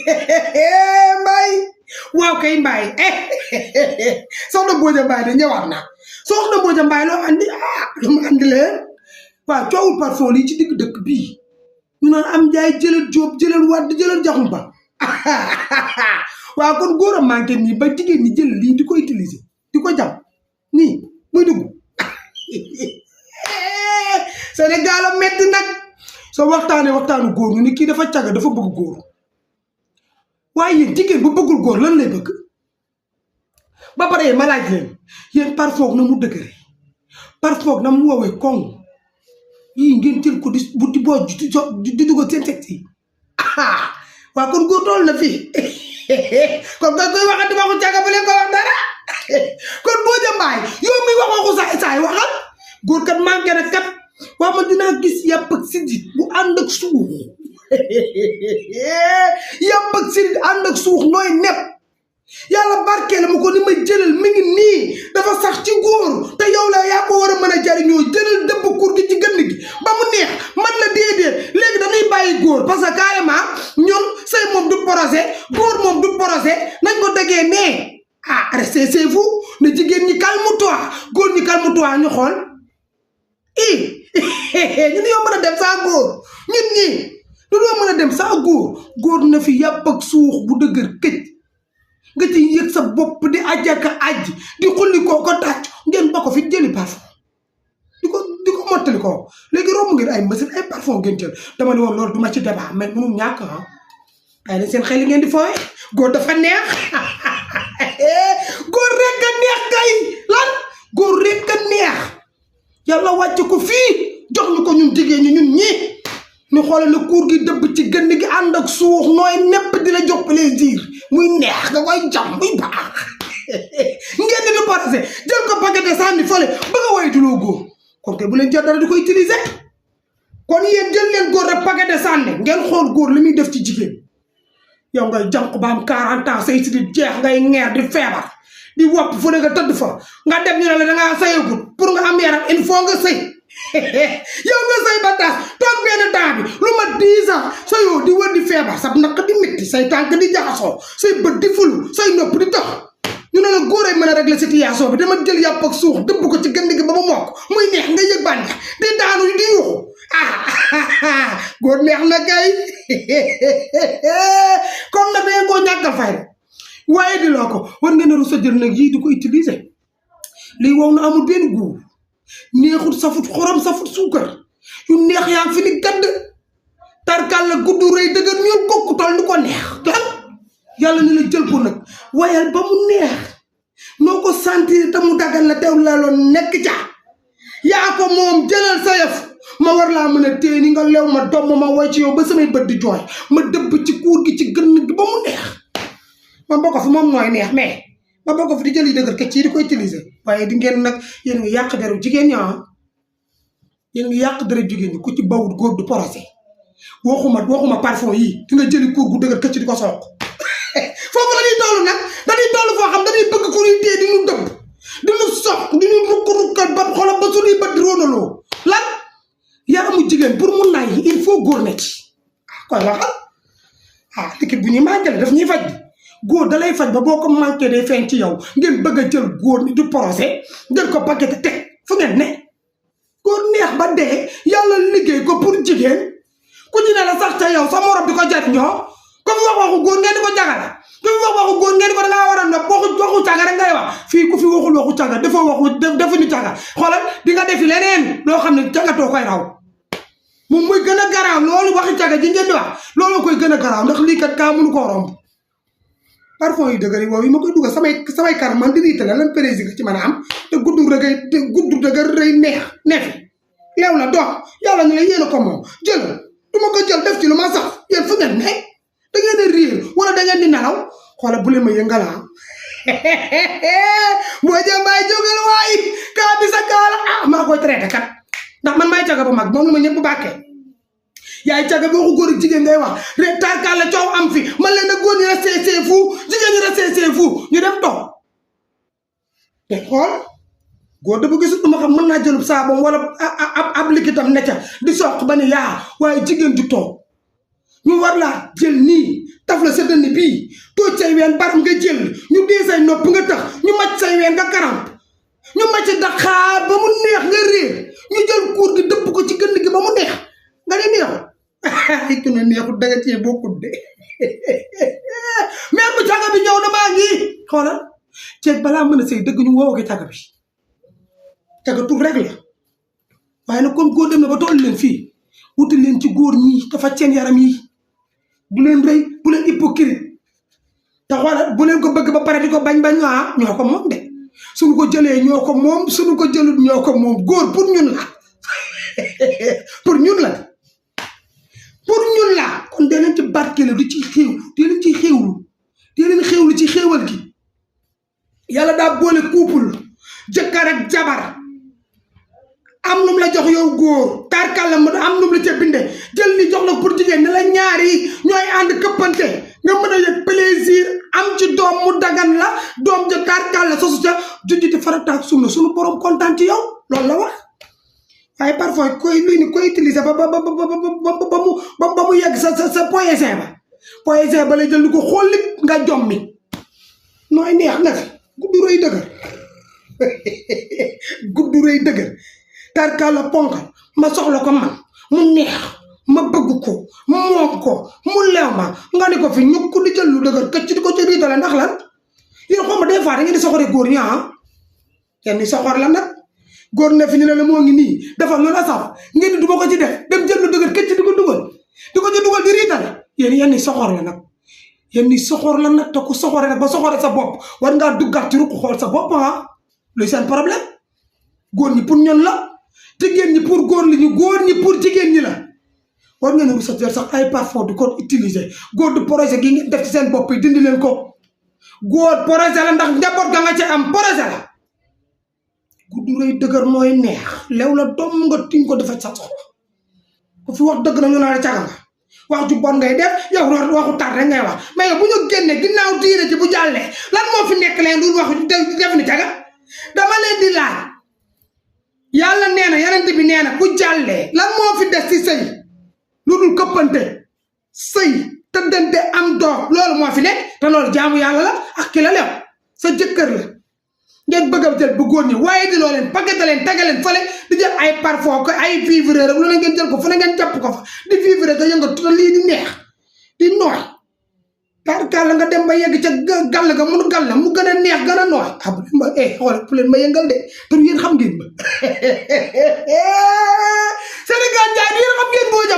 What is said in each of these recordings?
Mbaye waaw kay Mbaye soxna Mbodia Mbaye de ñëwaat na soxna Mbodia Mbaye loo andi lu mu andi leen waaw coowul parfum lii ci digg dëkk bii ñu naan am njaay jëlal jóob jëlal wadd jëlal jaxumba waaw kon góor a manqué nii ba jigéen ñi jël lii di ko utiliser di ko jam nii muy dugg Sénégal a metti nag soo waxtaanu góor ñu ni kii dafa caga dafa bëgg góor waaye yéen jigéen bu bëggul góor lan lay bëgg ba pare ma laaj leen yéen parfois na mu dëgëre parfois na mu woowee koŋ yii ngeen jël ko di bu di boo di dugal seen texte yi waaw kon góor tool na fii kon nga koy waxati waxu caga ba leen ko wax dara kon Mbodia Mbaye yow mi waxoo ko saay waxal góor kat manqué na kat waaw man dinaa gis yàpp ak sidit bu ànd ak suux yàpp ak sidit ànd ak suux nooy nepp yàlla barkeele ma ko ni may jëlal mi ngi nii dafa sax ci góor te yow la yaa ko war a mën a jariñoo jëlal dëbb kur gi ci gënn gi ba mu neex man la déedéet léegi dañuy bàyyi góor parce que carrément ñun sëy moom du projet góor moom du projet nañ ko degee nee restez chez vous ne jigéen ñi calme-toi góor ñi calme-toi ñu xool ñun yoo mën a dem saa góor ñun ñii du loo mën a dem saa góor na fi yàpp ak suux bu dëgër këj nga ci yëg sa bopp di ajaka aj di xulli ko tàcc ngeen ba ko fi jëli parfum di ko mottali ko léegi romb ngeen ay machine ay parfum ngeen jël dama ne woon loolu du ma ci débat mais mënul ñàkk ay na seen xel yi ngeen di fooye góor dafa neex góor rek a neex kay lan góor rek a neex yàlla wàcce ko fii jox ñu ko ñun jigéen ñi ñun ñii ñu xoolal la kuur gi dëbb ci gënn gi ànd ak suux nooy nepp di la jox plaisir muy neex nga koy jam muy baax ngeen di parase jël ko paquet sànni fële ba nga waytuloo góor kon kay bu leen jël dara di ko utiliser kon yéen jël leen góor rek paquet sànni ngeen xool góor li muy def ci jigéen yow ngay jànq ba am 40 ans say si di jeex ngay ngeer di feebar di wopp fu ne nga tëdd fa nga dem ñu ne la dangaa sëyagut pour nga am yaram il faut nga sëy yow nga sëy ba tax toog benn temps bi lu ma 10 ans sa yoo di wër di feebar sab naq di métti say tànk di jaxasoo say bët di fulu say nopp di dox ñu ne la góor ay mën a régler situation bi dama jël yàpp ak suux dëbb ko ci gënd gi ba mu mokk muy neex nga yëg bànneex di daanu di yuuxu góor neex na kay comme nag dangeen koo ñàkkal fay rek waaye di loo ko war ngeen a rus a jël nag yii di ko utiliser lii wow na amul benn góor neexut safut xorom safut suukar yu neex yaa fi ni gadd tarkal la gudd rëy dëgër ñuul kokku tol ni ko neex lan yàlla ni la jël ko nag wayal ba mu neex noo ko sentir te mu dagal la teew la loon nekk ca yaa ko moom jëlal sa yëf ma war laa mën a téye ni nga lew ma doom ma woy ci yow ba samay bët di jooy ma dëbb ci kuur gi ci gën gi ba mu neex ma bokk fi moom mooy neex mais ma bokk fi di jël yi dëgër këcc yi di ko utiliser waaye di ngeen nag yéen ngi yàq deru jigéen ñi yéen ngi yàq deru jigéen ñi ku ci bawut góor du projet waxuma parfum yi di nga jëli kuur gu dëgër këcc di ko soq foofu la ñuy toll nag dañuy toll foo xam dañuy bëgg ku ñuy téye di ñu dëbb di ñu soq di ñu rukk-rukkal ba xolam ba suñuy bët di róonaloo lan yaa amu jigéen pour mun naa yi il faut góor ne ci koy waxal liquide bu ñuy màggale daf ñuy faj góor da lay faj ba boo ko manqué day feeñ ci yow ngeen bëgg a jël góor ni du projet jël ko paquet teg fu ngeen ne góor neex ba dee yàlla liggéey ko pour jigéen ku ci ne la sax ca yow sa morom di ko jariñoo ko fi wax waxu góor ngeen di ko jagala ku fi wax waxu góor ngeen di ko dangaa war a nopp waxu caga rek ngay wax fii ku fi waxul waxu caga dafa waxu defu ni caga xoolal di nga defi leneen loo xam ne cagatoo koy raw moom muy gën a garaaw loolu waxi caga ji ngeen di wax loolu koy gën a garaaw ndax lii kat kaa mënu koo romb parfum yu dëgër yi woowu yi ma koy dugal samay kar man di riitale lan président ci mën a am te gudd dëgër rëy neex leew la dox yàlla ñu ne yéen a ko moom jël du ma ko jël def ci lu ma sax yéen fu ngeen ne da ngeen di riir wala da ngeen di nelaw xoola bu leen ma yëngalaa Mbodia Mbaye jógal waay kaa bi sa kaala maa koy traité kat ndax man maay caga bu mag moom la ma ñëpp bàkkee yaay caga boo ko góor ak jigéen ngay wax rek tarkaal la coow am fi man leen na góor ñi resté chez vous jigéen ñi resté chez vous ñu dem toog te xool góor dafa gisul duma xam mën naa jëlub saabam wala ab likitam ne ca di soq ba ni yaa waaye jigéen ju toog ñu war laa jël nii taf la sa dënn leen baram nga jël ñu dee say nopp nga tax ñu màcc say ween nga karamp ñu màcc daxaar ba mu neex nga réer ñu jël kuur gi dëpp ko ci gënn gi ba mu neex nga ne neexul ku ne neexul danga cee bokkut de mais bu caga bi ñëw na maa ngi xoolal ceeb balaa mën a sëy dëgg ñu woo ko caga bi caga tur rek la waaye nag comme góor dem na ba toll leen fii wuti leen ci góor ñi dafa seen yaram yi bu leen rëy bu leen hypocrite te xoolal bu leen ko bëgg ba pare di ko bañ ñoo ko moom de suñu ko jëlee ñoo ko moom suñu ko jëlut ñoo ko moom góor pour ñun la pour ñun la kon dee leen ci barkeelu di ci xéew dee leen ci xéewlu dee leen xéewlu ci xéewal gi yàlla daa boole couple jëkkër ak jabar am num la jox yow góor tarkalla mu am num la ca binde jël ni jox la pour jigéen ne la ñaari ñooy ànd këppante nga mën a yëg plaisir am ci doom mu dagan la doom ja tarkalla sosu ca junjiti farataak sunna suñu borom kontaan ci yow loolu la wax waaye parfois koy luy ni koy utiliser ba mu yegg sa poésin ba lay jël ni ko xollit nga jommi nooy neex nga fi guddu rëy dëgër guddu rëy dëgër tarkalla ponkal ma soxla ko man mu neex ma bëgg ko moom ko mu leew ma nga ni ko fi ñu ko di jël lu dëgër këcc di ko ci riitale ndax lan yéen xaw ma des fois da ngeen di soxore góor ñi kenn di soxor la nag góor ne fi ñu ne la moo ngi nii dafa loolu asaf ngeen di duma ko ci def dem jël lu dëgër këcc di ko ci dugal di riitale yéen ni soxor la nag yéen ni soxor la nag te ku soxore nag ba soxore sa bopp war ngaa duggaat ci ruq xool sa bopp luy seen problème góor ñi pour ñun la jigéen ñi pour góor li ñu góor ñi pour jigéen ñi la war ngeen a rusa sax ay parfum du ko utiliser góor du projet gi ngeen def ci seen bopp yi dindi leen ko góor projet la ndax njaboot ga nga ci am projet la guddu rëy dëgër mooy neex lew la doom nga tiñ ko defa sa soxla ku fi wax dëgg na ñu naa la caga nga wax ju bon ngay def yow waxu tar rek ngay wax mais yow bu ñu génne ginnaaw diine ci bu jàllee lan moo fi nekk leen du wax def ni caga dama leen di laaj yàlla nee na yonent bi nee na bu jàllee lan moo fi des ci sëy lu dul këppante sëy tëddante am doom loolu moo fi nekk te loolu jaamu yàlla la ak ki la lew sa jëkkër la ngeen bëgg a jël bu góor ñi waaye di loo leen paquete leen tege leen fële di jël ay parfum ko ay vivre rek lu ne ngeen jël ko fu ne ngeen jàpp ko fa di vivre nga yëngatu te lii di neex di nooy tarkal nga dem ba yegg ca gàll ga mu gën a neex gën a nooy bu leen ma xool bu leen ma yëngal de te yéen xam ngeen ma Sénégal jaay yéen xam ngeen Mbodia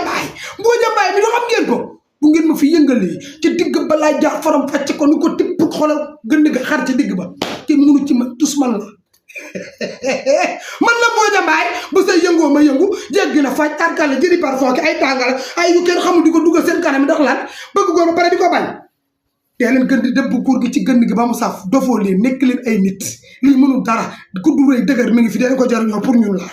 Mbaye mi do xam ngeen ko bu ngeen ma fi yëngalee ci digg ba laa jaar faram fàcce ko ni ko tipp xoolal gën nga xar ci digg ba te mënu ci ma tus man la man la Mbodia Mbaye bu say yëngoo ma yëngu jéggi na faj tarkal la jëri parfum ki ay tàngal ay yu kenn xamul di ko dugal seen kanam ndax lan bëgg góor ba pare di ko bañ dee leen gën di dëbb góor gi ci gën gi ba mu saf dofoo leen nekk leen ay nit lii mënul dara ku du rëy dëgër mi ngi fi dee ko jar ñoo pour ñun la